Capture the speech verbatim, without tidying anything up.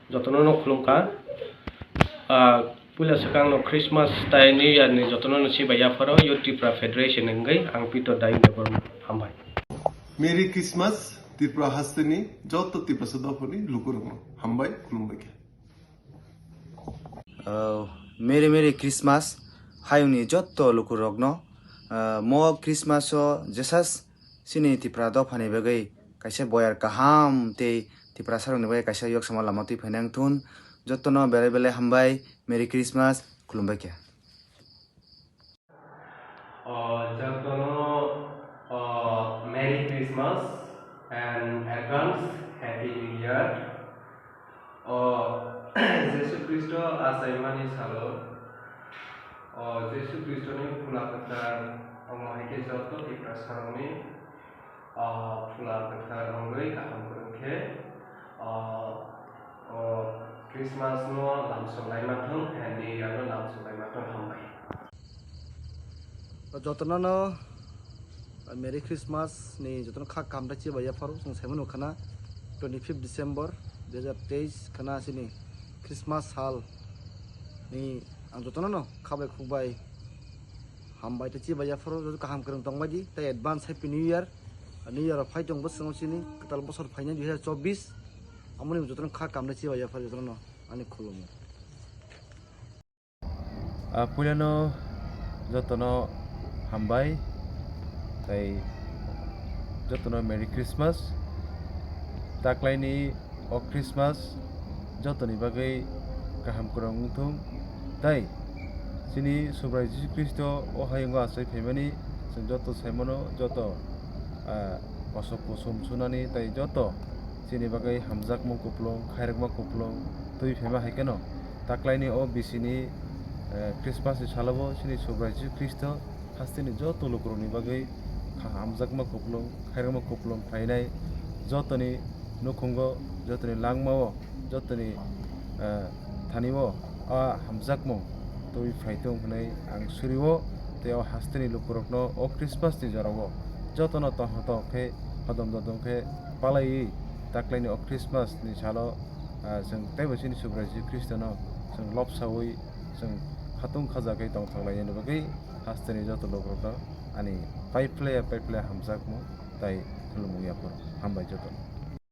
Jotono no khulumkha. Ah, puila swkang no Christmas tai New Year ni jotono no chibai yapharo, Youth Tripura Federation ni wngwi ang Peter Dayung Debbarma. Hambai. Merry Christmas, Tripura hasteni joto Tiprasa dophani lukurokno. Hambai, khulumbai khe. Uh, Merry Merry Christmas hayungni jotto lukurokno. Uh, mo Christmas o jesas chini Tipra dophani bagwi kaisa boyar kaham tei Tiprasarokni bagwi kaisa yoksama lama twi phainai wngthun. Jottono belai belai hambai, Merry Christmas, khulumbai khe. O, jotono, o, Merry Christmas and advance Happy New Year. O, Jesu Kristo achaimani salo, o, Jesu Kristoni Phula Kwthar, omo hai khe joto Tiprasarokni, o, Phula Kwthar wngwi kaham kwrwng khe, o, o, Christmas no lamsok lai ma thung, and New Year no lamsok lai ma thung, hambai. O jotono no Merry Christmas ni jotono kha kaham tei chibai yapharo. Chwng saimano khana twenty fifth December dui hazar teis khana chini Christmas sal ni ang jotono no kha bai khuk bai hambai tei chibai yapharo, joto kaham kwrwng tongbai di tei advance Happy New Year. New Year rok phai tongo bwskango chini kwtal bosor phainai dui hazar chobbish, amoni jotono kha kaham tei chibai yapharo jotono no ani khulumo. Ah, puilano jotono hambai, tei jotono Merry Christmas. Taklaini o Christmas jotoni bagwi kaham kwrwng wngthung, tei chini Subrai Jisu Khristo o hayungo achai phaimani chwng joto saimano, joto, ah, kosok kuchum sunani tei joto chini bagwi hamjakmung kupulung, khairokma kupulung twi phaima hai kheno, taklaini o bisini, eh, Christmas ni salobo chini Subrai Jisu Khristo hasteni joto lukurokni bagwi kha-, hamjakma kupulung, khairokma kupulung phainai, jotoni nukhungo, jotoni langmao, jotoni, eh, thani o a hamjakmung twi phai tong hwnwi ang suri-o, tei o hasteni lukurokno o Christmas ni jorao jotono tongthok tongthok khe, hodom dodom khe palaiwi taklaini o Christmas ni salo, ah, chwng teibo chini Subrai Jisu Khristono chwng lobsaui chwng khatung khajakgwi tongthok lainani bagwi hasteni joto lukurokno ani paiphlaiya paiphlaiya hamjakmung tei khulumung yapharo. Hambai jotono.